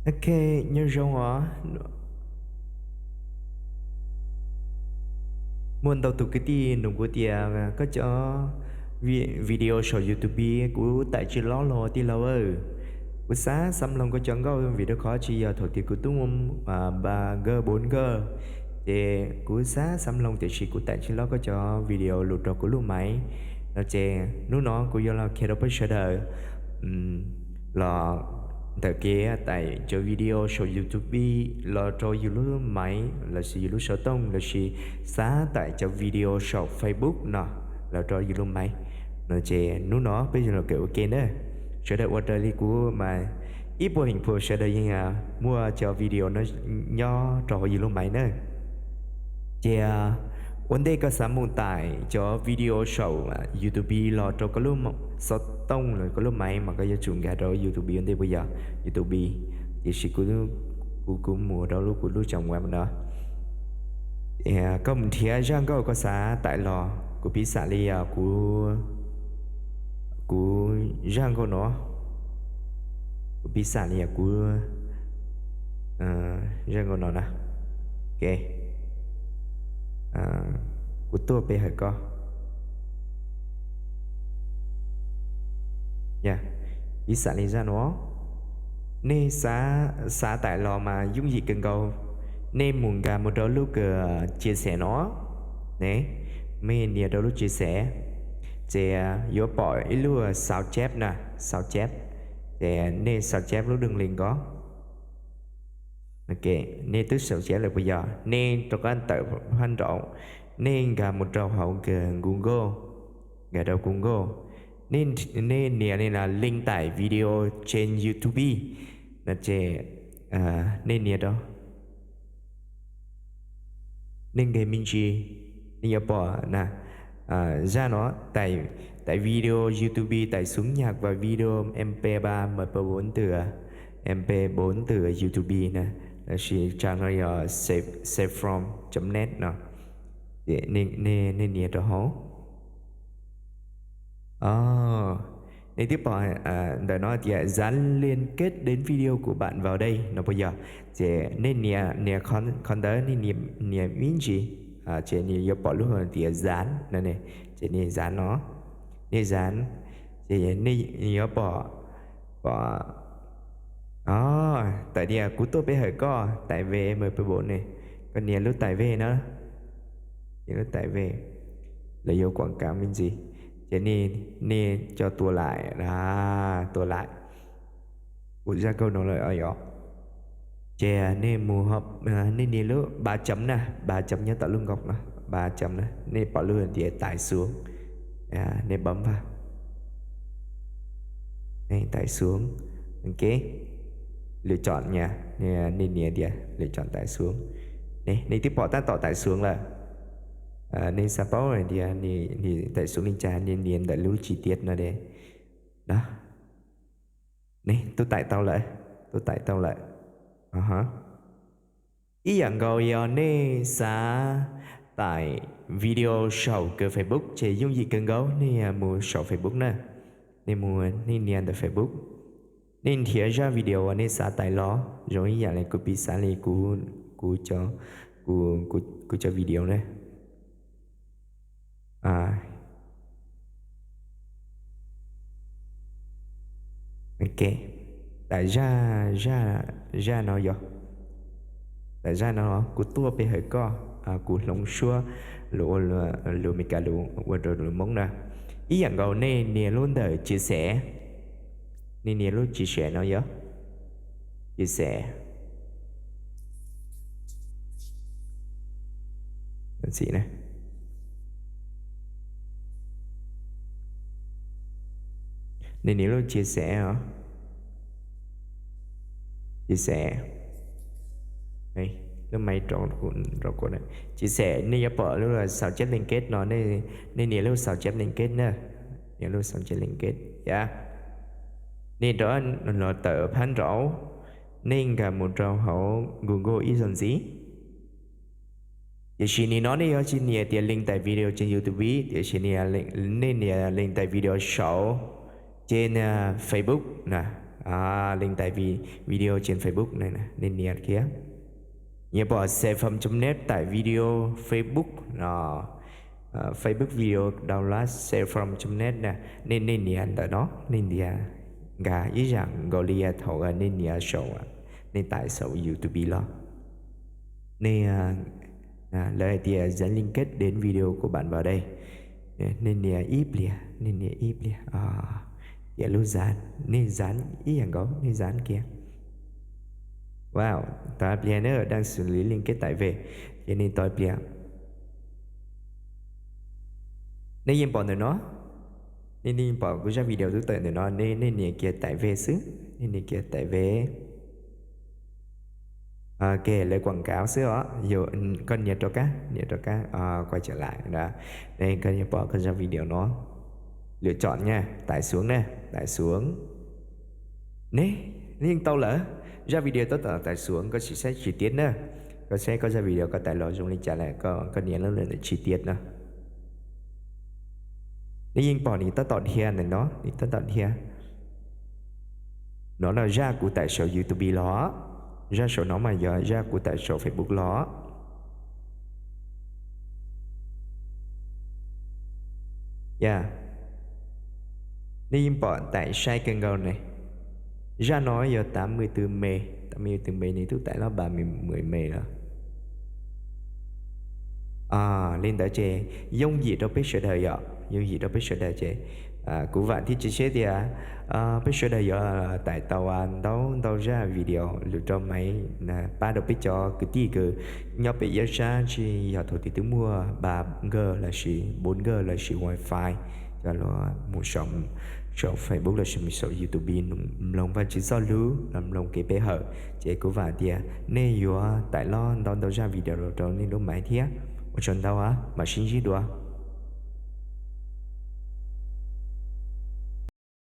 Ok, nyob zoo os. Muaj ntau tus kwv tij nug kuv tias koj cov video saum YouTube kuv taim tsis loj los tij laug. Kuv xav xav mloog koj cov nkauj vim rau qhov tsis yog thaum twg kuv tub muaj ba nkawj bo nkawj, ces kuv xav xav mloog tiam sis kuv taim tsis loj koj cov video lus rau kuv lub maiv no ces hnub no kuv yuav los qhia rau peb sawv daws los ntawm kev taim cov video saum YouTube los rau yus lub maiv lossis yus lub xov tooj lossis xav taim cov video saum Facebook no los rau yus lub maiv no ces hnub no peb yuav los kawm ua ke na. Sawv daws ua raws li kuv mas ib puas feem pua sawv daws yeej muaj cov video no nyob rau hauv yus lub maiv na. Ces ua ntej koj xav mus taim cov video saum YouTube los rau koj lub xov tooj los koj lub maiv mas koj yuav tsum nkag rau YouTube ua ntej puas yog? YouTube, tiam sis kuv, kuv mus rau lub kuv lub tsam ua no. Koj mus nrhiav zaj nkauj koj xav taim los, kuv piv xam li yog kuv, kuv zaj nkauj no, kuv piv xam li yog kuv zaj nkauj no na. Ok, kuv tuaj pe hawm koj. Piv xam li zaj no, nej xav taim los mas yooj yim kawg nkaus. Nej mus nkag mus rau lub kws chia sẻ no ne, mej nias rau lub chia sẻ, ces yuav pom ib lub xauv ceb na, xauv ceb. Ces nej xauv ceb lub dwj li ko. Nej twb xauv ceb lawm puas yog? Nej rov qab tawm phab nraud, nej nkag mus rau hauv kws Google, nkag rau Google, nej nias li na link tải video trên YouTube no ces nej nias rau, nej nkag me ntsis, nej yuav pom na, zaj no, tải video YouTube, tải xuống nhạc và video MP ba, MP bốn từ, MP bốn từ YouTube na, lossis trang no yog save from chấm net no. Nej nias rau hauv. Nej twb pom ntawm no tias dán liên kết đến video của bạn vào đây no puas yog? Ces nej nias, nias qhov ntawd, nej nias me ntsis, ces nws yuav pom lub hais tias dán no ne, ces nej dán no, nej dán, ces nej yuav pom, pom, tải đi, kuv tuaj pe hawm koj, tải về MP bốn ne, koj nias lub tải về na, nias lub tải về, lawv yuav quảng cáo me ntsis, ces nej coj tua laim, tua laim, kuv zaj nkauj no lawm yom. Ces nej mus, nej nias lub ba chấm na, ba chấm nyob tom lub nkoj no, ba chấm na, nej pom lub hais tias tải xuống, nej bấm vào, tải xuống, ok, lựa chọn nha, nej nias tias lựa chọn tải xuống. Nej twb pom tab tom tải xuống lawm. Nej xav paub hais tias tải xuống li cas, nej nias ntawm lub chi tiết no de. Nej twb tải tau lawm, twb tải tau lawm. Ib yam nkaus yog nej xav tải video saum kws Facebook ces yooj yim kawg nkaus, nej mus saum Facebook na, nej mus nej nias ntawm Facebook, nej nrhiav zaj video uas nej xav tải los, zoo ib yam li kuv piv xav li kuv, kuv cov video na. Tải zaj, zaj no yog, tải zaj no, kuv tuaj pe hawm koj, kuv hloov suab lus, lus Meskas lus ua rau lus Hmoob na. Ib yam nkaus nej nias lub ntawm chia sẻ, nej nias lub chia sẻ no yog, chia sẻ, nej nias lub chia sẻ, chia sẻ, lub maiv rau, chia sẻ, nej yuav pom lub xauv ceb liên kết no, nej nias lub xauv ceb liên kết na, nias lub xauv ceb liên kết, nej rov los tawm phab nraud, nej nkag mus rau hauv Google ib zaug ntxiv. Tiam sis nim no nej yuav tsis nias tias link tải video trên YouTube, tiam sis nej nias link tải video saum ces Facebook na, Link tải vi- video trên Facebook này, nej nias kiag. Yeej pom Xe Pham chấm net tải video Facebook no, Facebook video download Xe Pham chấm net na, nej nej nias ntawm no, nej nias nkag ib yam nkaus li thaum nej nias saum, nej tải saum YouTube los. Nej, lawv hais tias dán link kết đến video của bạn vào đây. Nej nias ib pliag, nej nias ib pliag, tias lub dán, nej dán ib yam nkaus, nej dán kiag. Wow, tos ib pliag na, đang xử lý link kết tải về, ces nej tos ib pliag. Nej yeej pom ntawm no, nej nej yeej pom kuv zaj video twb tawm ntawm no, nej nej nias kiag tải về xwb, nej nias kiag tải về. Ok, lawv quảng cáo xwb os. Koj nias rov qab, nias rov qab, quay trở lại na. Koj yeej pom koj zaj video no. Lựa chọn nha, tải xuống nè, tải xuống. Neb, yeej tau lawm. Zaj video tab tom tải xuống, koj sim saib chi tiết na. Koj saib koj zaj video koj tải los zoo li cas lawm, koj nias lub ntawm chi tiết no. Neb yeej pom nws tab tom dhia ntawm no, nws tab tom dhia. No no zaj kuv tải saum YouTube los, zaj saum no mas yog zaj kuv tải saum Facebook los. Yog, nej yeej pom tải sai kawg nkaus ne. Zaj no yog tám mươi tư mê, tám mươi tư mê, nws twb tải los ba mươi mê lawm. Li ntawd ces yooj yim rau peb sawv daws yom, yooj yim rau peb sawv daws ces kuv vam thiab cia siab tias peb sawv daws yuav tải tau ntau ntau zaj video lug rau maiv pab rau peb cov kwv tij kws nyob pem ib sab tsis yog thaum twg twb muaj ba G lossis bốn G lossis wifi, coj los mus saum Facebook lossis mus saum YouTube mloog Vajtswv txoj lus los mloog kev pe hawm. Ces kuv vam tias nej yuav tải los ntau ntau zaj video los rau nej lub maiv thiab. Ua tsaug ntau, mam sib ntsib dua.